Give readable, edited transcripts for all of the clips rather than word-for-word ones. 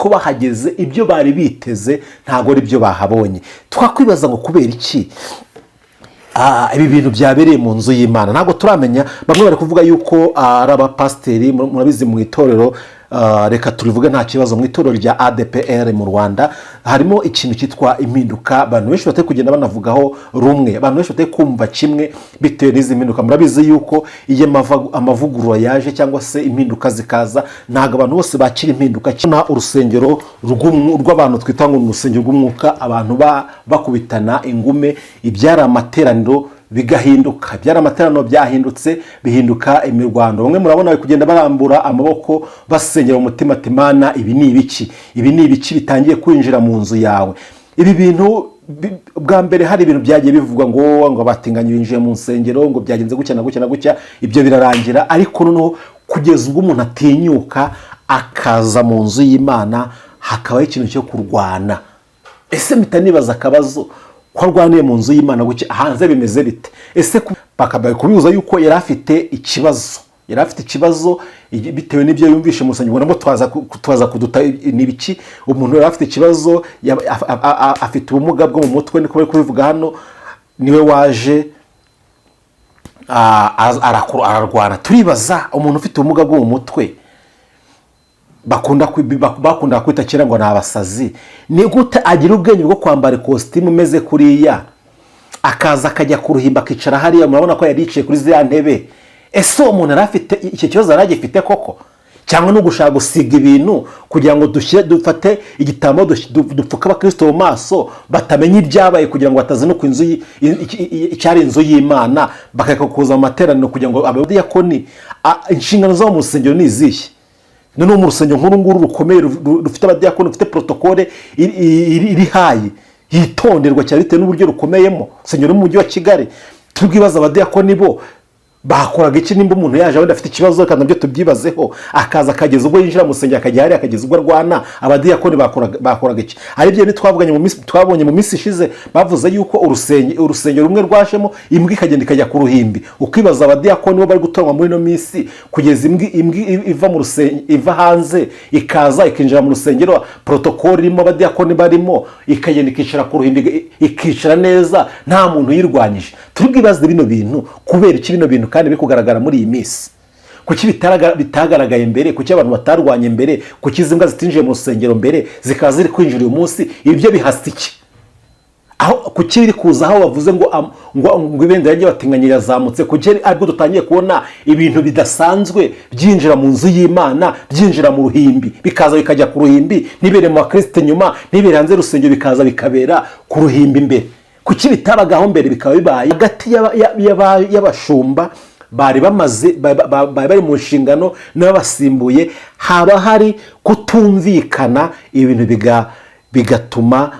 Ariko bahageze, ibyo bari biteze ntabwo ari byo bahabonye. Twakwibaza ngo kubera iki ibi bintu byabereye mu nzu y'Imana? Ntabwo turamenya. Bamwe bari kuvuga yuko ari abapasiteri. Murabizi, mu itorero, reka turivuge nta kibazo, mu itorero rya ADPR mu Rwanda harimo ikintu cyitwa impinduka. Abantu benshi batari kugenda banavugaho rumwe, abantu benshi batari kumva kimwe bitewe n'izi mpinduka. Murabizi yuko iyo amavugurura yaje cyangwa se impinduka zikaza, ntabwo abantu bose bakira impinduka. Na urusengero rw'abantu twita ngo ni urusengero rw'umwuka, abantu bakubitana ingume, ibyari amateraniro bigahinduka, byari amateraniro byahindutse bihinduka imirwano. Bamwe murabona bari kugenda barambura amaboko, basengera mu mutima ati: "Mana, ibi ni ibiki? Ibi ni ibiki bitangiye kwinjira mu nzu yawe?" Ibi bintu bwa mbere hari ibintu byagiye bivugwa ngo abatinganyi binjiye mu nsengero, ngo byagenze gutya na gutya na gutya, ibyo birarangira. Ariko noneho kugeza ubwo umuntu atinyuka akaza mu nzu y'Imana, hakabaho ikintu cyo kurwana, ese mpita nibaza akabazo: ko arwaniye mu nzu y'Imana gutya, hanze bimeze bite? Ese bakabaye kubibuza yuko yari afite ikibazo, yari afite ikibazo bitewe n'ibyo yumvishe mu rusengero? Nabwo twaza kuduta ni ibiki. Umuntu yari afite ikibazo, afite ubumuga bwo mu mutwe, niko bari kubivuga hano, niwe waje ararwana. Turibaza, umuntu ufite ubumuga bwo mu mutwe bakunda kwita kera ngo ni abasazi, ni gute agira ubwenge bwo kwambara ikositimu imeze kuriya, akaza akajya ku ruhimbi, akicara hariya? Murabona ko yari yicaye kuri ziriya ntebe. Ese uwo muntu yari afite icyo kibazo, yari agifite koko, cyangwa no gushaka gusiga ibintu kugira ngo dushyire, dufate igitambaro dupfuke abakristo mu maso batamenya ibyabaye, kugira ngo batazinuka inzu icyari inzu y'Imana, bakareka kuza mu materaniro? Kugira ngo abadiyakoni, inshingano zabo mu rusengero ni izihe? Noneho mu rusengero nk'uru nguru rukomeye, rufite abadiyakoni, rufite protocole iri high, yitonderwa cyane bitewe n'uburyo rukomeyemo, urusengero mu mujyi wa Kigali, tubwibaza abadiyakoni bo bakoraga iki? Nimba umuntu yaje wenda afite ikibazo, reka nabyo tubyibazeho, akaza akageza ubwo yinjira mu rusengero, akajya hariya, akageza ubwo arwana, abadiyakoni bakoraga iki? Ari byo twavuganye mu minsi, twabonye mu minsi ishize, bavuze yuko urusengero rumwe rwajemo imbwa, ikagenda ikajya ku ruhimbi. Ukibaza abadiyakoni bo bari gutoranywa muri ino minsi, kugeza imbwa iva mu rusengero, iva hanze, ikaza ikinjira mu rusengero, protocole irimo, abadiyakoni barimo, ikagenda ikicara ku ruhimbi, ikicara neza, nta muntu uyirwanyije. Turi bwibaze bino bintu, kubera iki bino bintu kandi biri kugaragara muri iyi minsi? Kuki bitagaragaye mbere? Kuki abantu batarwanye mbere? Kuki izi mbwa zitinjiye mu rusengero mbere, zikaba ziri kwinjira uyu munsi? Ibyo bihasa iki? Aho kuki biri kuza aho bavuze ngo ibendera ry'abatinganyi rirazamutse? Kuki aribwo dutangiye kubona ibintu bidasanzwe byinjira mu nzu y'Imana, byinjira mu ruhimbi, bikaza bikajya ku ruhimbi, ntibere mu bakristo inyuma, ntibere hanze y'urusengero, bikaza bikabera ku ruhimbi imbere? Kuki bitabagaho mbere, bikaba bibaye hagati y'abashumba bari bamaze bari bari mu nshingano n'ababasimbuye? Haba hari kutumvikana, ibintu bigatuma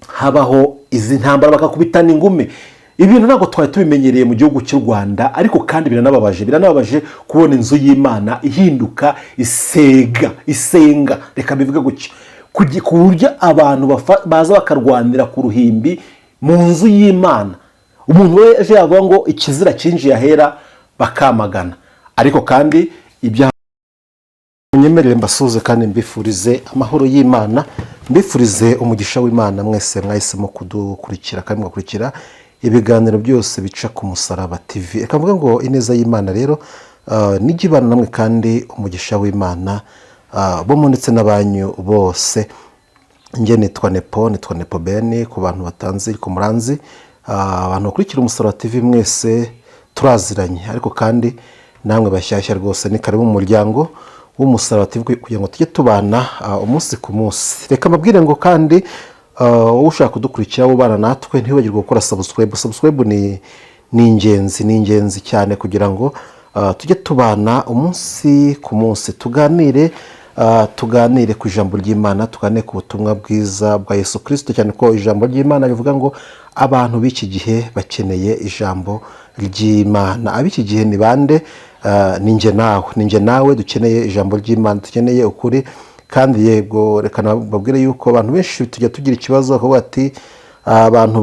habaho izi ntambara, bakakubitana ingume. Ibintu ntabwo twari tubimenyereye mu gihugu cy'u Rwanda. Ariko kandi biranababaje, biranababaje kubona inzu y'Imana ihinduka isega, isenga, reka mbivuge gutyo, ku buryo abantu baza bakarwanira ku ruhimbi mu nzu y'Imana. Umuntu wese yavuga ngo ikizira cyinjiye ahera, bakamagana. Ariko kandi ibyaha, munyemerere mbasuhuze kandi mbifurize amahoro y'Imana, mbifurize umugisha w'Imana mwese mwahisemo kudukurikira kandi mugakurikira ibiganiro byose bica ku Musaraba TV. Reka mvuge ngo ineza y'Imana rero nijya ibana namwe, kandi umugisha w'Imana bo mu ndetse n'abanyu bose. Njye nitwa Nepo, nitwa Nepo Beni ku bantu batanzi, ku muranzi. Abantu bakurikira Umusaraba TV mwese turaziranye, ariko kandi namwe bashyashya rwose ni karibu mu muryango w'Umusaraba TV kugira ngo tujye tubana umunsi ku munsi. Reka mbabwire ngo kandi wowe ushaka kudukurikira, ubana natwe, ntiwibagirwe gukora subscribe. Subscribe ni ingenzi, ni ingenzi cyane kugira ngo tujye tubana umunsi ku munsi, tuganire ku ijambo ry'Imana, tuganire ku butumwa bwiza bwa Yesu Kirisito, cyane ko ijambo ry'Imana rivuga ngo abantu b'iki gihe bakeneye ijambo ry'Imana. Ab'iki gihe ni bande? Ni njye nawe, ni njye nawe dukeneye ijambo ry'Imana, dukeneye ukuri. Kandi yego, reka babwire yuko abantu benshi tujya tugira ikibazo, bakavuga ati: "Abantu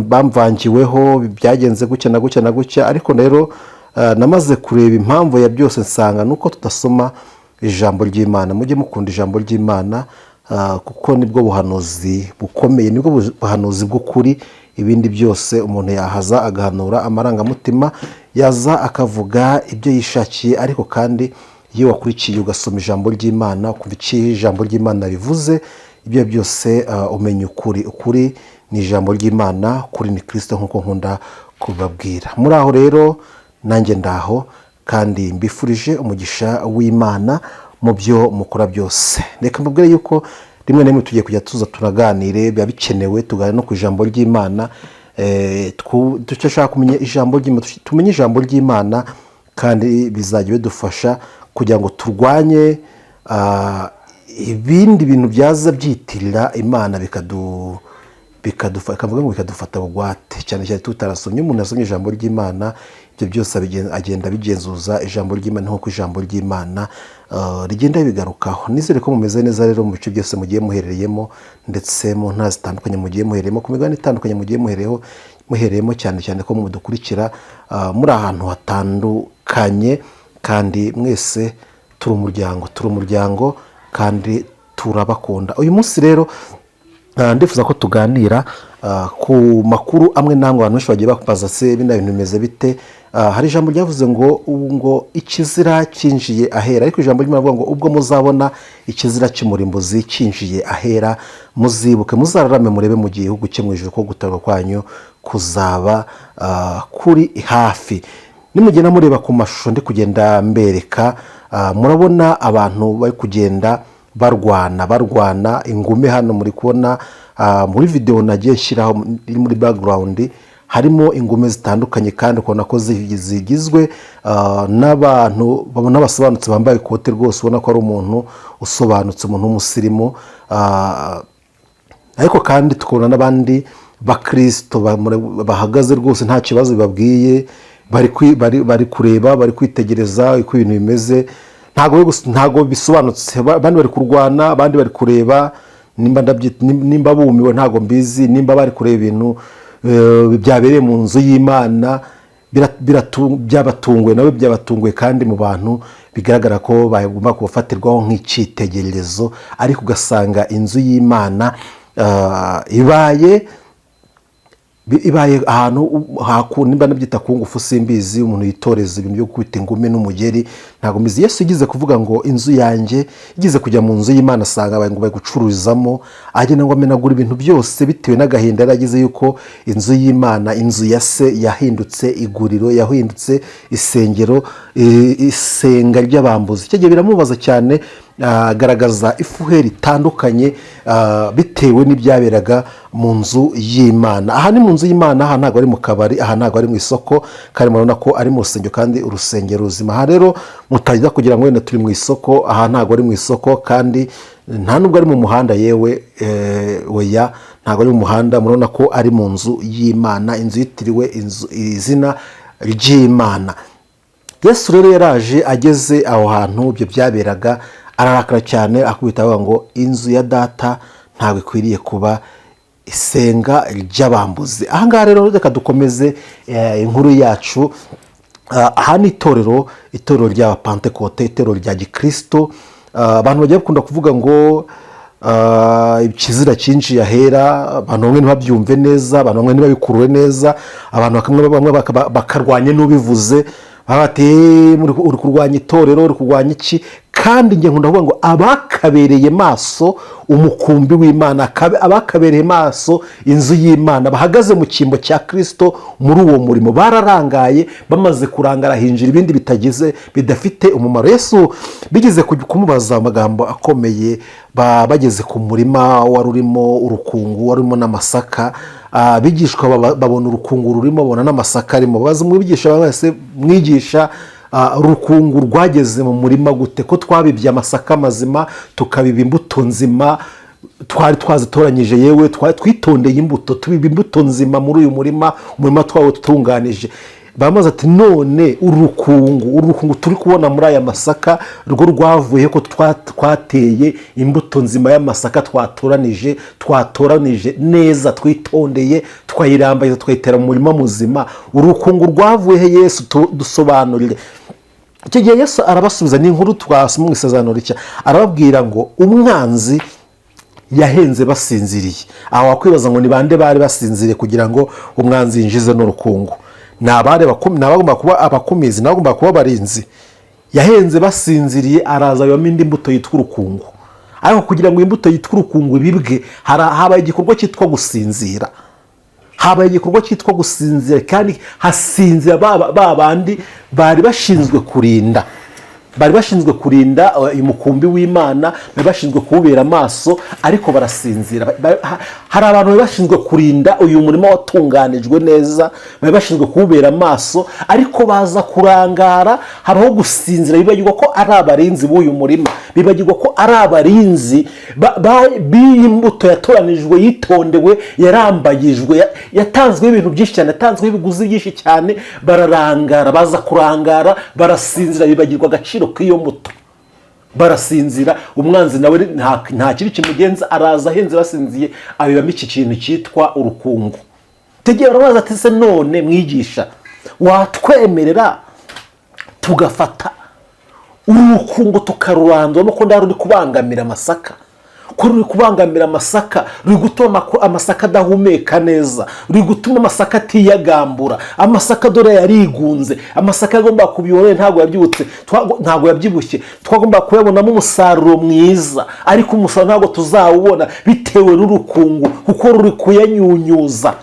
bamvangiweho, byagenze gutya na gutya na gutya." Ariko rero namaze kureba impamvu ya byose, nsanga ni uko tudasoma ijambo ry'Imana. Mujye mukunda ijambo ry'Imana. kuko nibwo buhanuzi bukomeye, nibwo buhanuzi bw'ukuri. Ibindi byose umuntu yahaza agahanura amarangamutima, yaza akavuga ibyo yishakiye, ariko kandi iyo wakurikiye ugasoma ijambo ry'Imana, ukumva icyo ijambo ry'Imana rivuze, ibyo byose umenya ukuri. Ukuri ni ijambo ry'Imana, ukuri ni Kirisito, nk'uko nkunda kubabwira. Muri aho rero nanjye ndaho, kandi mbifurije umugisha w'Imana mu byo mukora byose. Reka mbabwire yuko rimwe na rimwe tugiye kujya tuza turaganire, biba bikenewe tuganire no ku ijambo ry'Imana. Dushaka kumenya ijambo ry'Imana, tumenye ijambo ry'Imana, kandi bizajya bidufasha kugira ngo turwanye ibindi bintu byaza byitirira Imana bikavuga ngo bikadufata bugwate, cyane cyane tutarasomye. Umuntu yasomye ijambo ry'Imana, ibyo byose agenda abigenzuza ijambo ry'Imana, nk'uko ijambo ry'Imana rigenda bigarukaho. Nizere ko mumeze neza rero mu bice byose mugiye muherereyemo, ndetse mu ntara zitandukanye mugiye muherereyemo, ku migabane itandukanye mugiye muhereyemo, cyane cyane ko mudukurikira muri ahantu hatandukanye, kandi mwese turi umuryango, turi umuryango kandi turabakunda. Uyu munsi rero ndifuza ko tuganira ku makuru amwe n'amwe abantu benshi bagiye babaza: se bino bintu bimeze bite? Hari ijambo ryavuze ngo ubu ngo ikizira cyinjiye ahera, ariko ijambo ry'Imana rivuga ngo ubwo muzabona ikizira cy'umurimbuzi cyinjiye ahera, muzibuke, muzararame, murebe mu gihugu cyo mu ijuru, ko gutabarwa kwanyu kuzaba kuri hafi. Nimugenda mureba ku mashusho ndi kugenda mbereka, murabona abantu bari kugenda barwana, barwana ingume. Hano muri kubona muri videwo nagiye nshyiraho iri muri background, harimo ingume zitandukanye, kandi ukabona ko zigizwe n'abantu babona basobanutse, bambaye ikote rwose, ubona ko ari umuntu usobanutse, umuntu w'umusirimu. Ariko kandi tukabona n'abandi bakirisito bahagaze rwose nta kibazo bibabwiye, bari kureba, bari kwitegereza uko ibintu bimeze. Ntabwo bisobanutse. Abandi bari kurwana, abandi bari kureba, nimba bumiwe ntabwo mbizi, nimba bari kureba ibintu byabereye mu nzu y'Imana, byabatunguye, nabo byabatunguye, kandi mu bantu bigaragara ko bagomba kubafatirwaho nk'icyitegererezo, ariko ugasanga inzu y'Imana ibaye ahantu nimba nabyita ku ngufu simbizi, umuntu yitoreza ibintu byo gukubita ingumi n'umugeri, ntabwo mbizi. Yesu igeze kuvuga ngo inzu yanjye, igeze kujya mu nzu y'Imana asanga abantu bari gucururizamo, agenda ngo amenagura ibintu byose bitewe n'agahinda yari agize yuko inzu y'Imana, inzu ya se, yahindutse iguriro, yahindutse isengero, isenga ry'abambuzi. Icyo gihe biramubaza cyane, agaragaza ifuhe ritandukanye bitewe n'ibyaberaga mu nzu y'Imana. Aha ni mu nzu y'Imana, aha ntabwo ari mu kabari, aha ntabwo ari mu isoko, kandi murabona ko ari mu rusengero, kandi urusengero ruzima. Aha rero mutajya kugira ngo wenda turi mu isoko, aha ntabwo ari mu isoko, kandi nta nubwo ari mu muhanda yewe, oya, ntabwo ari mu muhanda. Murabona ko ari mu nzu y'Imana, inzu yitiriwe izina ry'Imana. Yesu rero yaraje, ageze aho hantu ibyo byaberaga, ararakara cyane, akubita avuga ngo inzu ya data ntabwo ikwiriye kuba isenga ry'abambuzi. Aha ngaha rero reka dukomeze inkuru yacu. Aha ni itorero, itorero rya Pantekote, itorero rya gikirisito. Abantu bagiye bakunda kuvuga ngo ikizira cyinjiye ahera, abantu bamwe ntibabyumve neza, abantu bamwe ntibabikurure neza, abantu bamwe bakarwanya n'ubivuze, baba bati: Uri kurwanya itorero, uri kurwanya iki?" Kandi njye nkunda kuvuga ngo abakabereye maso umukumbi w'Imana, abakabereye maso inzu y'Imana, bahagaze mu cyimbo cya Kirisito muri uwo murimo, bararangaye. Bamaze kurangara hinjira ibindi bitagize, bidafite umumaro. Yesu bigeze kumubaza amagambo akomeye, bageze ku murima wari urimo urukungu, wari urimo n'amasaka. Abigishwa babona urukungu rurimo, babona n'amasaka arimo. Baza umwigisha wese: "Mwigisha, urukungu rwageze mu murima gute, ko twabibye amasaka mazima, tukabiba imbuto nzima, twari twazitoranyije, yewe twari twitondeye imbuto, tubiba imbuto nzima muri uyu murima, umurima twawe tutunganije?" Bamaze ati: "None uru rukungu turi kubona muri aya masaka rwo rwavuye ko twateye imbuto nzima y'amasaka, twatoranije neza, twitondeye, twayirambaye, twayitera mu murima muzima, urukungu rwavuye he? Yesu, dusobanurire." Icyo gihe Yesu arabasubiza, ni inkuru twasoma mu Isezerano Rishya, arababwira ngo umwanzi Yahenze basinziriye. Aho wakwibaza ngo ni bande bari basinziriye kugira ngo umwanzi yinjize n'urukungu? Ni abari ni abagomba kuba abakumizi, ni abagomba kuba abarinzi. Yahenze basinziriye, araza abibamo indi mbuto yitwa urukungu. Ariko kugira ngo imbuto yitwa urukungu ibibwe, habaye igikorwa cyitwa gusinzira. Habaye igikorwa cyitwa gusinzira, kandi hasinzira ba bandi bari bashinzwe kurinda, bari bashinzwe kurinda umukumbi w'Imana, bari bashinzwe kuwubera amaso, ariko barasinzira. Hari abantu bari bashinzwe kurinda uyu murima watunganijwe neza, bari bashinzwe kuwubera amaso, ariko baza kurangara, habaho gusinzira, bibagirwa ko ari abarinzi b'uyu murima, bibagirwa ko ari abarinzi b'iyi mbuto yatoranijwe, yitondewe, yarambagijwe, yatanzweho ibintu byinshi cyane, yatanzweho ibiguzi byinshi cyane. Bararangara, baza kurangara, barasinzira, bibagirwa agaciro k'iyo mbuto, barasinzira. Umwanzi nawe nta kindi kimugenza, araza ahenze basinziye, abibamo iki kintu cyitwa urukungu. Tegera barabaza ati: "Se none mwigisha, watwemerera tugafata urukungu tukaruranduramo, ko ndari ruri kubangamira amasaka, ko ruri kubangamira amasaka, ruri gutuma amasaka adahumeka neza, ruri gutuma amasaka atiyagambura? Amasaka dore yarigunze, amasaka yagomba kubiyora ntabwo yabyutse, ntabwo yabyibushye. Twagomba kuyabonamo umusaruro mwiza, ariko umusaruro ntabwo tuzawubona bitewe n'urukungu, kuko ruri kuyanyunyuza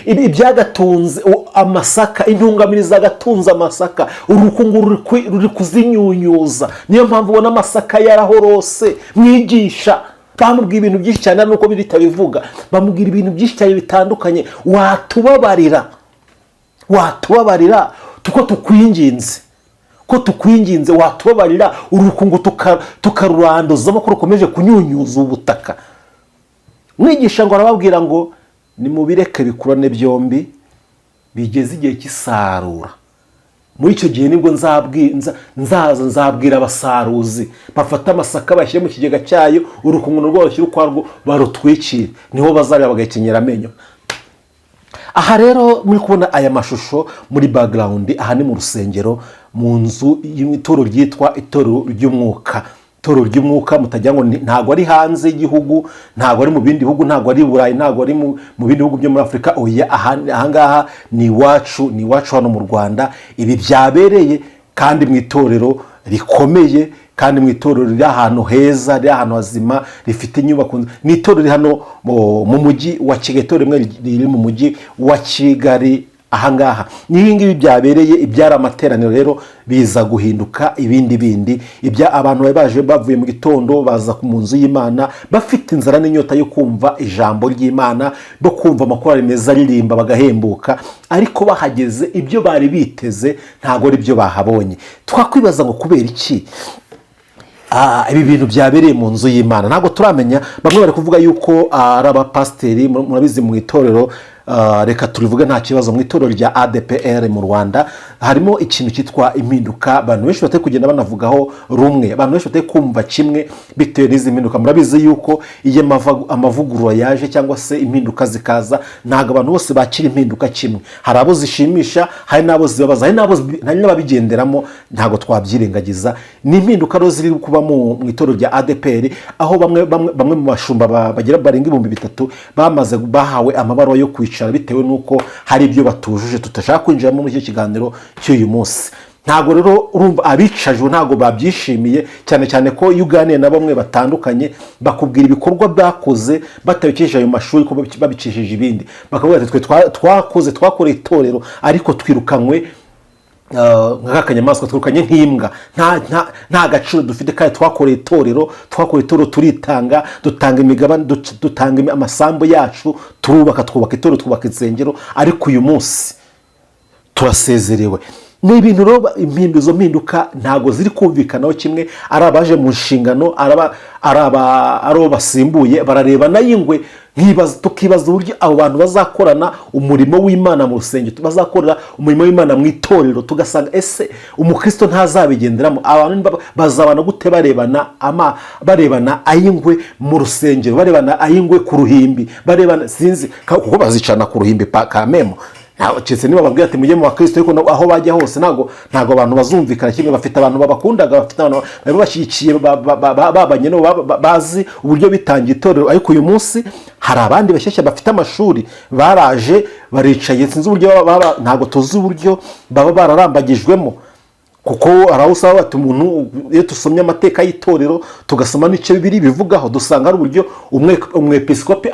ibyagatunze amasaka, intungamubiri zagatunze amasaka, urukungu ruri kuzinyunyuza. Niyo mpamvu ubona amasaka yarahorose." Mwigisha, bamubwira ibintu byinshi cyane, nuko bitabivuga, bamubwira ibintu byinshi cyane bitandukanye. "Watubabarira, watubabarira, tuko tukwinginze, ko tukwinginze, watubabarira urukungu tukaruranduzamo, ko rukomeje kunyunyuza ubutaka?" Mwigisha ngo arababwira ngo: "Nimubireke bikurane byombi, bigeze igihe cy'isarura. Muri icyo gihe nibwo nzaza nzabwira abasaruzi bafate amasaka bashyire mu kigega cyayo, urukungu narwo bashyire ukwarwo barutwikire. Niho bazareba bagakenyera amenyo." Aha rero muri kubona aya mashusho muri background, aha ni mu rusengero, mu nzu y'itorero ryitwa Itorero ry'Umwuka. Itorero ry'Umwuka, mutagira ngo ntabwo ari hanze y'igihugu, ntabwo ari mu bindi bihugu, ntabwo ari i Burayi, ntabwo ari mu bindi bihugu byo muri Afurika. Oya, ahangaha ni iwacu, ni iwacu hano mu Rwanda ibi byabereye, kandi mu itorero rikomeye, kandi mu itorero riri ahantu heza, riri ahantu hazima, rifite inyubako. Ni itorero riri hano mu mujyi wa Kigali, itorero rimwe riri mu mujyi wa Kigali. Ahangaha n'ibi ngibi byabereye, ibyari amateraniro rero biza guhinduka ibindi bindi. Ibya abantu bari baje bavuye mu gitondo, baza mu nzu y'Imana bafite inzara n'inyota yo kumva ijambo ry'Imana, bo kumva amakorali meza aririmba bagahembuka, ariko bahageze ibyo bari biteze ntabwo ari byo bahabonye. Twakwibaza ngo kubera iki ibi bintu byabereye mu nzu y'Imana? Ntabwo turamenya. Bamwe bari kuvuga yuko ari abapasiteri. Murabizi, mu itorero, reka turivuge nta kibazo, mu itorero rya ADPR mu Rwanda harimo ikintu cyitwa impinduka. Abantu benshi batari kugenda banavugaho rumwe, abantu benshi batari kumva kimwe bitewe n'izi mpinduka. Murabizi yuko iyo amavugurura yaje cyangwa se impinduka zikaza, ntabwo abantu bose bakira impinduka kimwe. Hari abo zishimisha, hari n'abo zibabaza, hari n'ababigenderamo, ntabwo twabyirengagiza. Ni impinduka rero ziri kuba mu itorero rya ADPR, aho bamwe mu bashumba bagera barenga 3000 bamaze bahawe amabaruwa yo kwicara bitewe n'uko hari ibyo batujuje, tutashaka kwinjiramo muri icyo kiganiro cy'uyu munsi. Ntabwo rero urumva, abicajwe ntabwo babyishimiye, cyane cyane ko iyo uganiye na bamwe batandukanye bakubwira ibikorwa bakoze batabikishije ayo mashuri, ko babicishije ibindi. Bakavuga ati: "Twe twakoze, twakoreye itorero, ariko twirukanywe nk'akanyamaswa, twirukanye nk'imbwa, nta gaciro dufite, kandi twakoreye itorero, twakoreye itorero, turitanga, dutanga imigabane, dutanga amasambu yacu, turubaka, twubaka itorero, twubaka insengero, ariko uyu munsi turasezerewe." Ni ibintu rero, izo mpinduka ntabwo ziri kumvikanaho kimwe. Ari abaje mu nshingano, ari abo basimbuye, barareba n'ay'ingwe. Tukibaza uburyo abo bantu bazakorana umurimo w'Imana mu rusengero, bazakorera umurimo w'Imana mu itorero. Tugasanga ese umukristo ntazabigenderamo? Abantu bazabana gute barebana ay'ingwe mu rusengero, barebana ay'ingwe ku ruhimbi, barebana, sinzi, kuko bazicana ku ruhimbi kamemo. Ntabwo keretse niba bababwira ati mujye mu bakristo, ariko aho bajya hose ntabwo abantu bazumvikana kimwe. Bafite abantu babakundaga, bafite abantu bari bashyigikiye, babanye nabo, bazi uburyo bitangiye itorero. Ariko uyu munsi hari abandi bashyashya bafite amashuri, baraje baricaye. Sinzi uburyo ntabwo tuzi uburyo baba bararambagijwemo, kuko hari aho usaba bati umuntu, iyo dusomye amateka y'itorero, tugasoma n'icyo Bibiri bivugaho, dusanga hari uburyo umwepisikopi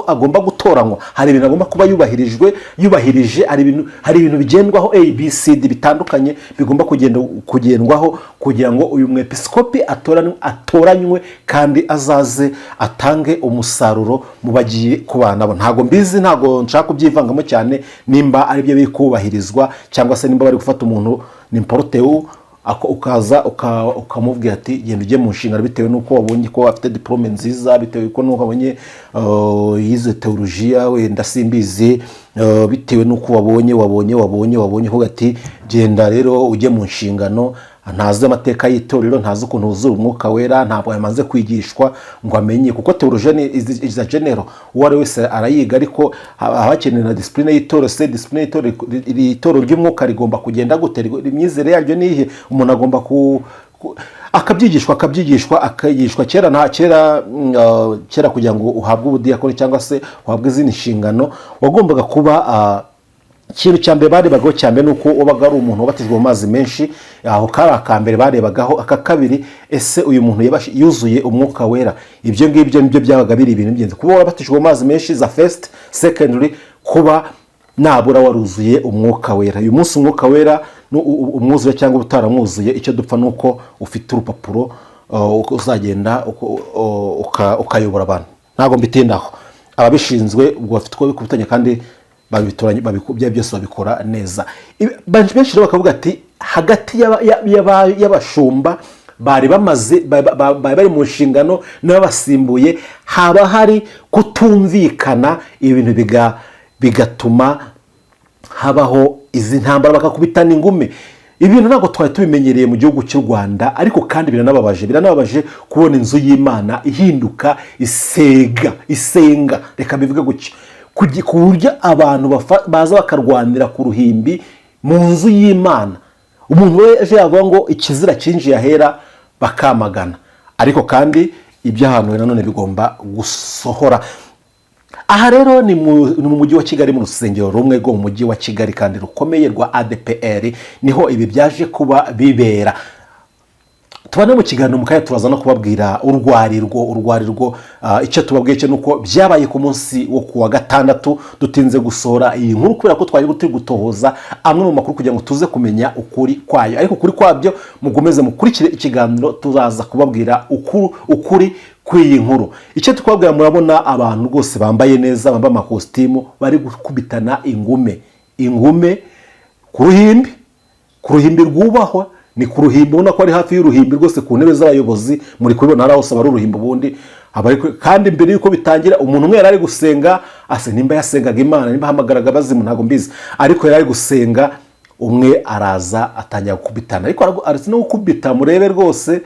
agomba gutoranywa. Hari ibintu agomba kuba yubahirijwe, yubahirije. Hari ibintu bigendwaho, A B C D bitandukanye bigomba kugendwaho kugira ngo uyu mwepisikopi atoranywe kandi azaze atange umusaruro mu bagiye kubana nabo. Ntabwo mbizi, ntabwo nshaka kubyivangamo cyane, nimba aribyo biri kubahirizwa cyangwa se nimba bari gufata umuntu n'importe où, ukaza ukamubwira ati genda ujye mu nshingano, bitewe n'uko wabonye ko afite diporome nziza, bitewe n'uko wabonye yize teolojiya, wenda simbizi, bitewe n'uko wabonye uvuga ati genda rero ujye mu nshingano. Ntazi amateka y'itorero, ntazi ukuntu wuzura Umwuka Wera, ntabwo yamaze kwigishwa ngo amenye, kuko teolojiya ni is a general, uwo ari wese arayiga, ariko haba hakenewe na discipline y'itorero. Se discipline y'itorero, iri itorero ry'umwuka rigomba kugenda gute? Imyizere yaryo ni iyihe? Umuntu agomba akabyigishwa, akigishwa. Kera nta kera kera kugira ngo uhabwe ubudiyakoni cyangwa se uhabwe izindi nshingano, wagombaga kuba ikintu cya mbere barebagaho, cya mbere ni uko wabaga ari umuntu wabatijwe mu mazi menshi. Aho kari aka mbere barebagaho. Aka kabiri, ese uyu muntu yuzuye Umwuka Wera? Ibyo ngibyo nibyo byabaga biri ibintu by'ingenzi: kuba warabatijwe mu mazi menshi za first, secondary kuba nabura waruzuye Umwuka Wera. Uyu munsi Umwuka Wera umwuzuye cyangwa utaramwuzuye, icyo dupfa ni uko ufite urupapuro, uzagenda ukayobora abantu. Ntabwo mbitindaho. Ababishinzwe ubwo bafite uko bikubitanye kandi babitoranya, ibyo byose babikora neza. Benshi rero bakavuga ati hagati y'abashumba bari bamaze bari bari mu nshingano n'ababasimbuye haba hari kutumvikana, ibintu bigatuma habaho izi ntambara, bakakubitana ingume. Ibintu ntabwo twari tubimenyereye mu gihugu cy'u Rwanda, ariko kandi biranababaje kubona inzu y'Imana ihinduka isega, isenga, reka bivuge gutyo, ku buryo abantu baza bakarwanira ku ruhimbi mu nzu y'Imana. Umuntu ejo yavuga ngo ikizira cyinjiye ahera, bakamagana. Ariko kandi ibyahanuwe nanone bigomba gusohora. Aha rero ni mu mujyi wa Kigali, mu rusengero rumwe rwo mu mujyi wa Kigali kandi rukomeye rwa ADPR, niho ibi byaje kuba bibera. Tubane mu kiganiro mu kanya, turaza no kubabwira urwarirwo. Icyo tubabwiye cyo ni uko byabaye ku munsi wo ku wa gatandatu. Dutinze gusohora iyi nkuru kubera ko twari turi gutohoza amwe mu makuru kugira ngo tuze kumenya ukuri kwayo. Ariko ukuri kwabyo, mukomeze mukurikire ikiganiro, turaza kubabwira ukuri kw'iyi nkuru. Icyo tukubabwira, murabona abantu rwose bambaye neza, bambaye amakositimu, bari gukubitana ingume, ingume ku ruhimbi, ku ruhimbi rwubahwa. Ni ku ruhimbi, ubona ko ari hafi y'uruhimbi rwose, ku ntebe z'abayobozi. Muri kubibona hari hose aba ari uruhimbi ubundi. Kandi mbere y'uko bitangira, umuntu umwe yari ari gusenga, ase nimba yasengaga Imana, nimba ahamagaraga abazimu, ntabwo mbizi, ariko yari ari gusenga, umwe araza atangira gukubitana. Ariko aretse no gukubita, murebe rwose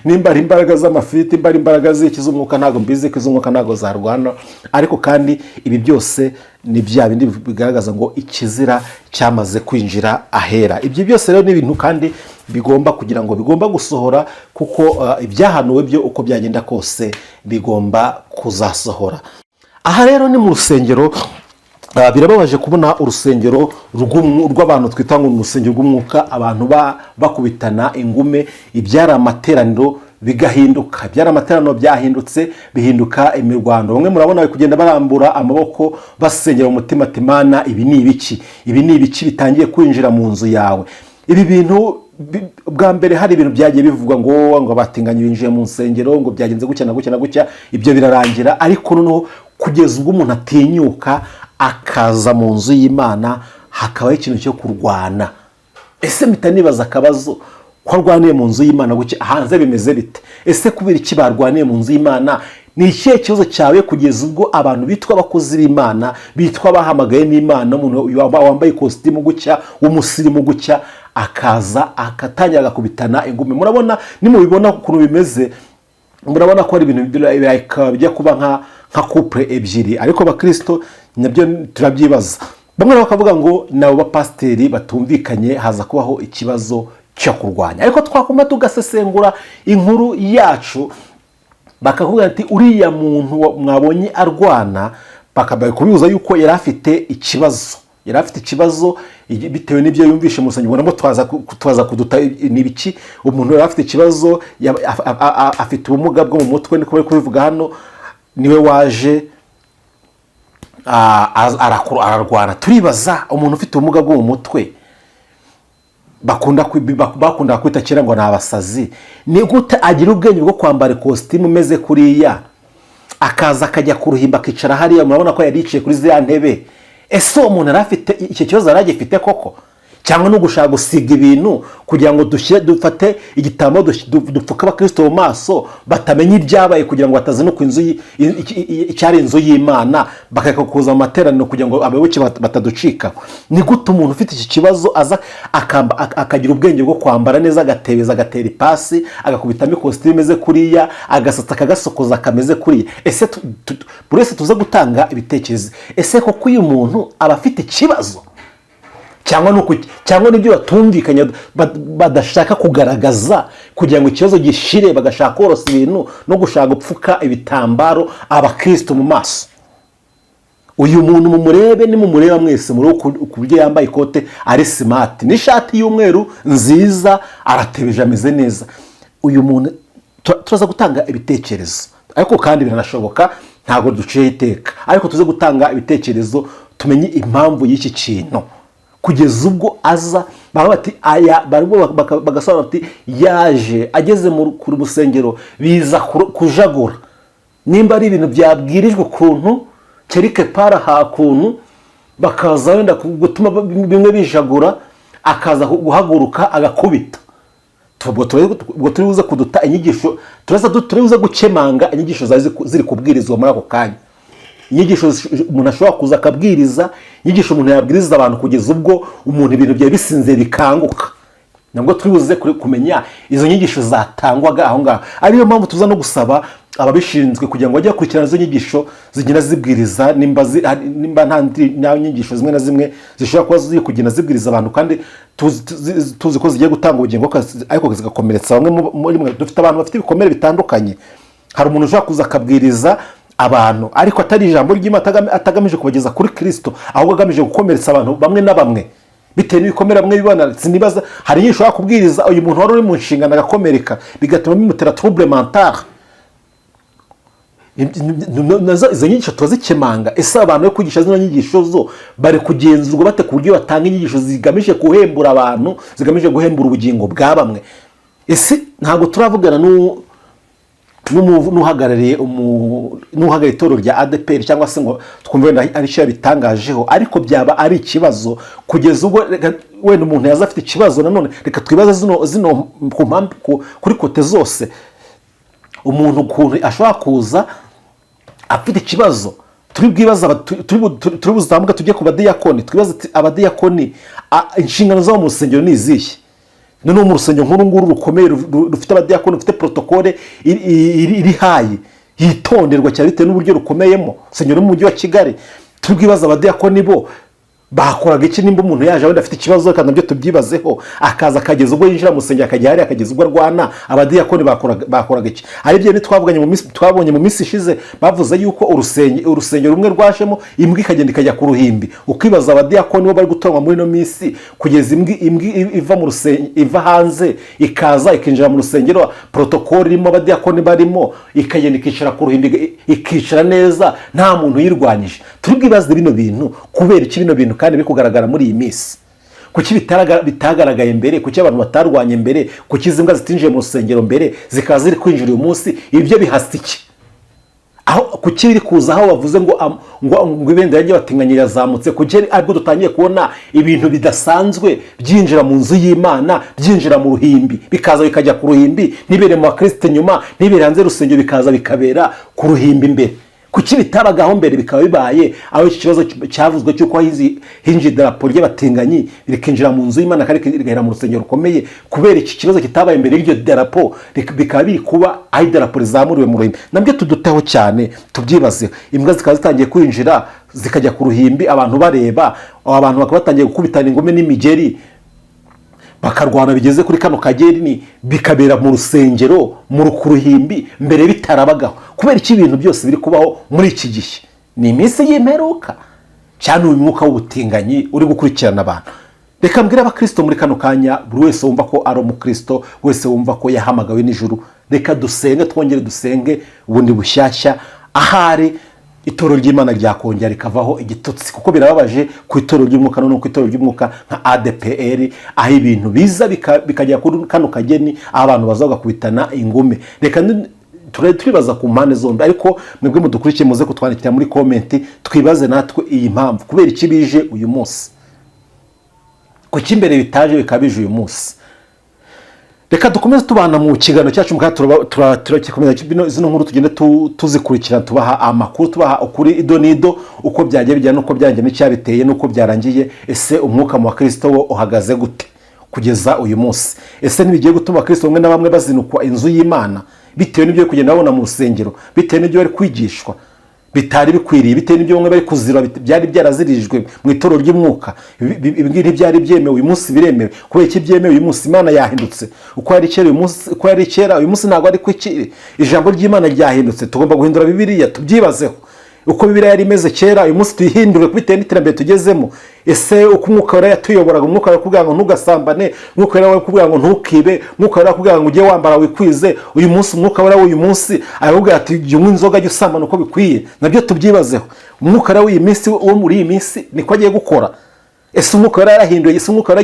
nimba ari imbaraga z'amafiriti, nimba ari imbaraga z'iki z'umwuka, ntabwo mbizi, ko iz'umwuka ntabwo zarwana. Ariko kandi ibi byose ni bya bindi bigaragaza ngo ikizira cyamaze kwinjira ahera. Ibyo byose rero ni ibintu kandi bigomba kugira ngo bigomba gusohora, kuko ibyahanuwe byo uko byagenda kose bigomba kuzasohora. Aha rero ni mu rusengero. Birababaje kubona urusengero rw'abantu twita ngo ni urusengero rw'umwuka, abantu bakubitana ingume. Ibyari amateraniro bigahinduka, ibyari amateraniro byahindutse, bihinduka imirwano. Bamwe murabona bari kugenda barambura amaboko, basengera mu mutima ati Mana, ibi ni ibiki? Ibi ni ibiki bitangiye kwinjira mu nzu yawe? Ibi bintu bwa mbere hari ibintu byagiye bivugwa ngo abatinganyi binjiye mu nsengero, ngo byagenze gutya na gutya na gutya, ibyo birarangira. Ariko noneho kugeza ubwo umuntu atinyuka akaza mu nzu y'Imana, hakabaho ikintu cyo kurwana, ese mpita nibaza akabazo: ko arwaniye mu nzu y'Imana gutya, hanze bimeze bite? Ese kubera iki barwaniye mu nzu y'Imana? Ni ikihe kibazo cyawe kugeza ubwo abantu bitwa abakozi b'Imana, bitwa abahamagaye n'Imana, umuntu wambaye ikositimu gutya, w'umusirimu gutya, akaza agatangira agakubitana ingumi? Murabona, nimubibona ukuntu bimeze, murabona ko ari ibintu like, bijya kuba nka couple ebyiri. Ariko abakirisito, Nabyo turabyibaza. Bamwe bakavuga ngo ni abo bapasiteri batumvikanye, haza kubaho ikibazo cyo kurwanya. Ariko twakoma tugasesengura inkuru yacu, bakavuga ati uriya muntu mwabonye arwana, bakaba kubibuza yuko yari afite ikibazo, yari afite ikibazo bitewe n'ibyo yumvishe mu rusengero. Ubonamo twaza kuduta ni ibiki. Umuntu yari afite ikibazo, afite ubumuga bwo mu mutwe, niko bari kubivuga hano. Niwe waje ararwana. Turibaza, umuntu ufite ubumuga bwo mu mutwe bakunda kwita kera ngo ni abasazi, ni gute agira ubwenge bwo kwambara ikositimu imeze kuriya, akaza akajya ku ruhimbi, akicara hariya? Murabona ko yari yicaye kuri ziriya ntebe. Ese uwo muntu yari afite icyo kibazo, yari agifite koko, cyangwa no gushaka gusiga ibintu kugira ngo dushyire, dufate igitambaro dupfuke abakristo mu maso batamenya ibyabaye, kugira ngo batazinukwa inzu icyari inzu y'Imana, bakareka kuza mu materaniro, kugira ngo abayoboke bataducika? Ni gute umuntu ufite iki kibazo aza akagira ubwenge bwo kwambara neza, agatebeza, agatera ipasi, agakubitamo ikositimu imeze kuriya, agasatsi akagasokoza kameze kuriya? Ese buri wese tuze gutanga ibitekerezo, ese koko uyu muntu aba afite ikibazo, cyangwa ni cyangwa n'ibyo batumvikanye badashaka kugaragaza kugira ngo ikibazo gishire, bagashaka korosa ibintu no gushaka gupfuka ibitambaro abakristo mu maso? Uyu muntu mumurebe, nimumureba mwese muri ku buryo yambaye ikote, ari smart, n'ishati y'umweru nziza, aratebeje, ameze neza. Uyu muntu turaza gutanga ibitekerezo, ariko kandi biranashoboka, ntabwo duciyeho iteka, ariko tuze gutanga ibitekerezo tumenye impamvu y'iki kintu kugeza ubwo aza. Baba bati aya barimo bagasobanura bati yaje ageze ku rusengero biza kujagura, nimba ari ibintu byabwirijwe ukuntu kerike para hakuntu, bakaza wenda gutuma bimwe bijagura, akaza guhaguruka agakubita. Ubwo turi buze kuduta inyigisho, turi buze gukemanga inyigisho zari ziri kubwirizwa muri ako kanya, inyigisho umuntu ashobora kuza akabwiriza, inyigisho umuntu yabwiriza abantu kugeza ubwo umuntu ibintu byari bisinziye bikanguka. Nabwo turi buze kumenya izo nyigisho zatangwaga aho ngaho. Ariyo mpamvu tuza no gusaba ababishinzwe kugira ngo bajye bakurikirana izo nyigisho zigenda zibwiriza, nimba nta nyigisho zimwe na zimwe zishobora kuba ziri kugenda zibwiriza abantu kandi tuzi ko zigiye gutanga ubugingo, ariko zigakomeretsa bamwe muri mwe. Dufite abantu bafite ibikomere bitandukanye. Hari umuntu ushobora kuza akabwiriza abantu, ariko atari ijambo ry'Imana, atagamije kubageza kuri Kirisito, ahubwo agamije gukomeretsa abantu bamwe na bamwe bitewe n'ibikomere bamwe bibona. Sinibaza, hari igihe ushobora kubwiriza uyu muntu wari uri mu nshingano agakomereka, bigatuma bimutera trouble mentale. Nazo izo nyigisho turazikemanga. Ese abantu bo kwigisha zino nyigisho zo bari kugenzurwa bate, ku buryo batanga inyigisho zigamije guhembura abantu, zigamije guhembura ubugingo bwa bamwe? Ese ntabwo turavugana n'uhagarariye itorero rya ADEPR, cyangwa se ngo twumve wenda ari icyo yabitangajeho, ariko byaba ari ikibazo kugeza ubwo wenda umuntu yaza afite ikibazo. Nanone reka twibaze zino ku mpamvu kuri côté zose, umuntu ukuntu ashobora kuza afite ikibazo. Turi bwibaza turi buzamuke tujye ku badiyakoni, twibaze ati abadiyakoni inshingano zabo mu rusengero ni izihe? Noneho mu rusengero nk'uru nguru rukomeye, rufite abadiyakoni, rufite protocole iri high, yitonderwa cyane bitewe n'uburyo rukomeyemo, urusengero mu mujyi wa Kigali, turi bwibaze abadiyakoni bo bakoraga iki nimba umuntu yaje wenda afite ikibazo? Reka nabyo tubyibazeho. Akaza akageza ubwo yinjira mu rusengero, akajya hariya, akageza ubwo arwana, abadiyakoni bakoraga iki? Ari byo twavuganye mu minsi, twabonye mu minsi ishize, bavuze yuko urusengero rumwe rwajemo imbwa, ikagenda ikajya ku ruhimbi. Ukibaza abadiyakoni bo bari gutoranywa muri ino minsi, kugeza imbwa iva mu rusengero, iva hanze, ikaza ikinjira mu rusengero, protocole irimo, abadiyakoni barimo, ikagenda ikicara ku ruhimbi, ikicara neza, nta muntu uyirwanyije. Turi bwibaze bino bintu, kubera iki bino bintu kandi biri kugaragara muri iyi minsi? Kuki bitagaragaye mbere? Kuki abantu batarwanye mbere? Kuki izi mbwa zitinjiye mu rusengero mbere, zikaba ziri kwinjira uyu munsi? Ibyo bihasa iki? Aho kuki biri kuza aho bavuze ngo ibendera ry'abatinganyi rirazamutse? Kuki aribwo dutangiye kubona ibintu bidasanzwe byinjira mu nzu y'Imana, byinjira mu ruhimbi, bikaza bikajya ku ruhimbi, ntibere mu bakristo inyuma, ntibere hanze y'urusengero, bikaza bikabera ku ruhimbi imbere? Kuki Kuki bitabagaho mbere bikaba bibaye aho iki kibazo cyavuzwe cy'uko hinjiye idarapo ry'abatinganyi rikinjira mu nzu y'Imana kandi rigahera mu rusengero rukomeye? Kubera iki kibazo kitabaye mbere y'iryo darapo, bikaba biri kuba aho idarapo rizamuriwe mu ruhimbi? Nabyo tuduteho cyane, tubyibazeho. Imbwa zikaba zitangiye kwinjira zikajya ku ruhimbi abantu bareba, abantu bakaba batangiye gukubitana ingumi n'imigeri, bakarwana bigeze kuri kano kageni, bikabera mu rusengero mu ku ruhimbi, mbere bitarabagaho. Kubera iki ibintu byose biri kubaho muri iki gihe? Ni iminsi y'imperuka cyane, uyu mwuka w'ubutinganyi uri gukurikirana abantu. Reka mbwire abakristo muri kano kanya, buri wese wumva ko ari umukristo, wese wumva ko yahamagawe n'ijuru, reka dusenge, twongere dusenge ubundi bushyashya. Ahari itorero ry'Imana ryakongera rikavaho igitutsi, kuko birababaje ku itorero ry'umwuka, noneho ku itorero ry'umwuka nka ADPR, aho ibintu biza bikagera kuri kano kageni, aho abantu baza bagakubitana ingume. Reka turibaza ku mpande zombi, ariko mwebwe mudukurikiye muze kutwandikira muri comment, twibaze natwe iyi mpamvu. Kubera iki bije uyu munsi? Kuki imbere bitaje bikaba bije uyu munsi? Reka dukomeze tubana mu kiganiro cyacu mukanya, turakomeza zino nkuru, tugende tuzikurikirana, tubaha amakuru, tubaha ukuri ido n'ido, uko byagiye bijyana n'uko byagiye n'icyabiteye n'uko byarangiye. Ese umwuka mu bakristo wo uhagaze gute kugeza uyu munsi? Ese ntibigiye gutuma abakristo bamwe na bamwe bazinukwa inzu y'Imana bitewe n'ibyo bari kugenda babona mu rusengero, bitewe n'ibyo bari kwigishwa bitari bikwiriye, bitewe n'ibyo bamwe bari kuzira byari byarazirijwe mu itorero ry'umwuka? Ibi ngibi ntibyari byemewe, uyu munsi biremewe. Kubera iki byemewe uyu munsi? Imana yahindutse? Uko yari kera uyu munsi, uko yari kera uyu munsi ntabwo ari ko ikiri. Ijambo ry'Imana ryahindutse? Tugomba guhindura Bibiliya? Tubyibazeho. Uko Bibiliya yari imeze kera, uyu munsi tuyihindure bitewe n'iterambere tugezemo? Ese uko Umwuka Wera yatuyoboraga, Umwuka Wera yakubwira ngo ntugasambane, Umwuka Wera yakubwira ngo ntukibe, Umwuka Wera yakubwira ngo ujye wambara wikwize, uyu munsi Umwuka Wera w'uyu munsi arakubwira ati jya unywa inzoga, jya usambana uko bikwiye? Nabyo tubyibazeho. Umwuka Wera w'iyi minsi, wo muri iyi minsi, niko agiye gukora? Ese Umwuka Wera yarahinduye? Ese Umwuka Wera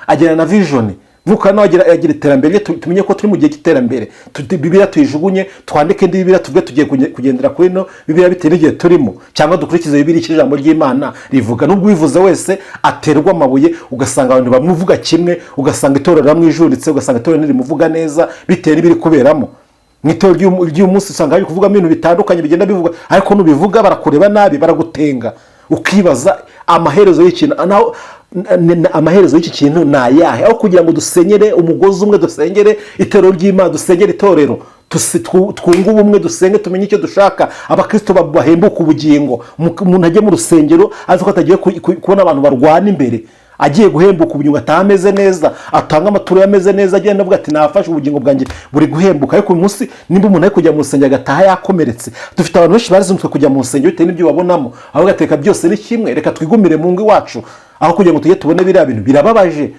agenda na vision? Umwuka Wera nawe agira iterambere rye. Tumenye ko turi mu gihe cy'iterambere. Bibiliya tuyijugunye, twandike indi Bibiliya, tuvuge tugiye kugendera kuri ino Bibiliya bitewe n'igihe turimo, cyangwa dukurikize Bibiliya icyo ijambo ry'Imana rivuga. Nubwo ubivuze wese aterwa amabuye, ugasanga abantu bamuvuga kimwe, ugasanga itorero riramwijuritse, ugasanga itorero ntirimuvuga neza bitewe n'ibiri kuberamo mu itorero ry'uyu munsi. Usanga bari kuvugamo ibintu bitandukanye bigenda bivugwa, ariko nubivuga barakureba nabi, baragutenga, ukibaza amaherezo y'ikintu naho amaherezo y'iki kintu ni ayahe? Aho kugira ngo dusenyere umugozi umwe, dusengere itorero ry'Imana, dusengere itorero, twunge ubumwe, dusenge, tumenye icyo dushaka, abakristo bahembuka ubugingo. Umuntu ajye mu rusengero azi ko atagiye kubona abantu barwana imbere, agiye guhembuka ubugingo, ataha ameze neza, atanga amaturo ameze neza, agenda avuga ati nafashe ubugingo bwanjye buri guhembuka. Ariko uyu munsi nimba umuntu ari kujya mu rusengero agataha yakomeretse, dufite abantu benshi bazinutswe kujya mu rusengero bitewe n'ibyo babonamo, aho gateka byose ni kimwe, reka twigumire mu ngo iwacu aho kugira ngo tujye tubone biriya bintu. Birababaje.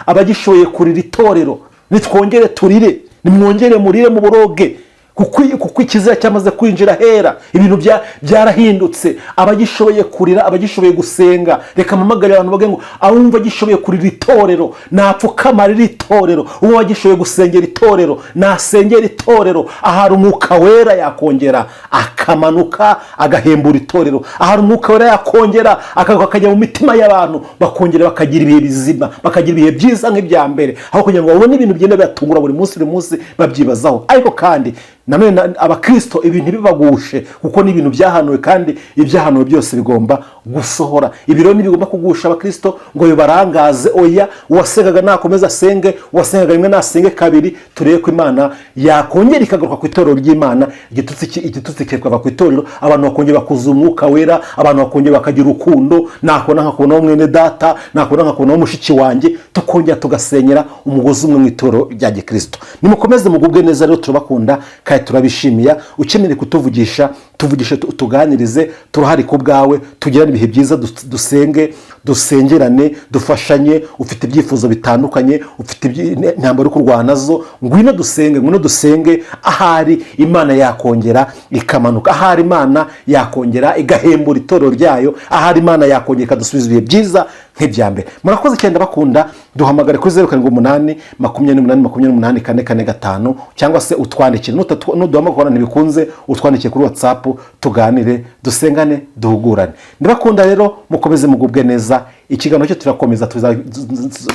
Abagishoboye kurira itorero, nitwongere turire, nimwongere murire mu boroge, kuko ikizira cyamaze kwinjira hera, ibintu byarahindutse. Abagishoboye kurira, abagishoboye gusenga, reka mpamagare abantu bavuge ngo awumva agishoboye kurira itorero napfukama arira itorero, uwo agishoboye gusengera itorero nasengera itorero. Ahari Umwuka Wera yakongera akamanuka agahembura itorero, ahari Umwuka Wera yakongera akajya mu mitima y'abantu, bakongera bakagira ibihe bizima, bakagira ibihe byiza nk'ibya mbere, aho kugira ngo babone ibintu bigenda bibatungura buri munsi, buri munsi babyibazaho. Ariko kandi nanone abakristo ibintu ntibibagushe, kuko ni ibintu byahanuwe, kandi ibyahanuwe byose bigomba gusohora. Ibi rero ntibigomba kugusha abakristo ngo bibarangaze. Oya, uwasengaga nakomeze asenge, uwasengaga rimwe nasenge kabiri, turebe ko Imana yakongera ikagaruka ku itorero ry'Imana, igitutsi kikava ku itorero, abantu bakongera bakuzuza Umwuka Wera, abantu bakongera bakagira urukundo. Nakubona nkakubonaho mwene data, nakubona nkakubonaho mushiki wanjye, tukongera tugasenyera umugozi umwe mu itorero rya gikristo. Nimukomeze mugubwe neza rero, turabakunda kandi turabishimiye. Ukeneye kutuvugisha, tuvugishe, tuganirize, turahari ku bwawe. Tugirane ibihe byiza, dusenge, dusengerane, dufashanye. Ufite ibyifuzo bitandukanye, ufite intambara uri kurwana nazo, ngwino dusenge, ngwino dusenge. Ahari Imana yakongera ikamanuka, ahari Imana yakongera igahembura itorero ryayo, ahari Imana yakongera ikadusubiza ibihe byiza nk'ibya mbere. Nimukomeze mugubwe neza, turabakunda kandi turabishimiye. nk'ibya mbere. Murakoze cyane, ndabakunda. Duhamagare kuri 0782848445, cyangwa se utwandikire. Nuduhamagara ntibikunze, utwandikire kuri WhatsApp, tuganire, dusengane, duhugurane. Ndabakunda rero, mukomeze mugubwe neza. Ikiganiro cyo turakomeza,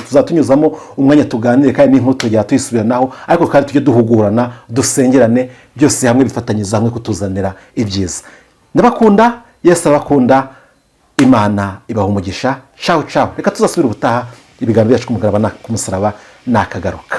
tuzatunyuzamo umwanya tuganire, kandi n'inkuru tujya tuyisubiranaho, ariko kandi tujye duhugurana, dusengerane, byose hamwe bifatanyiriza hamwe kutuzanira ibyiza. Ndabakunda, Yesu abakunda, Imana ibaha umugisha. Cawu cawu, reka tuzasubire ubutaha. Ibiganiro byacu ku musaraba nakagaruka.